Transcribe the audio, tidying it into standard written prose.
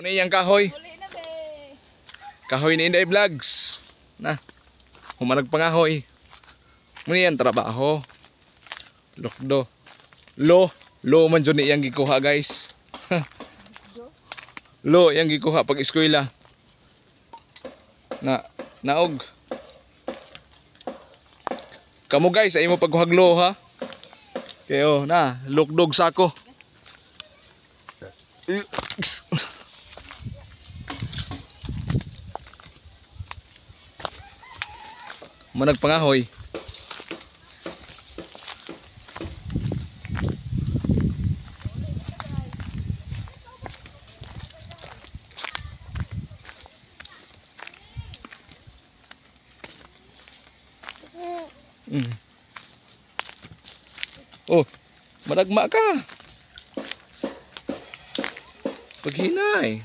Muna iyang kahoy. Uli na be. Kahoy ni Inday Vlogs. Na. Humanag pangahoy. Muna iyang trabaho. Lokdo. Lo. Lo man jud ni iyang gikuha, guys. Lo iyang gikuha pag eskwela. Na naog. Kamo guys, ay mo pagkuhag lo ha. Kayo na, lukdog sako. Manag pangahoy. Oh, managma ka. Paghinay.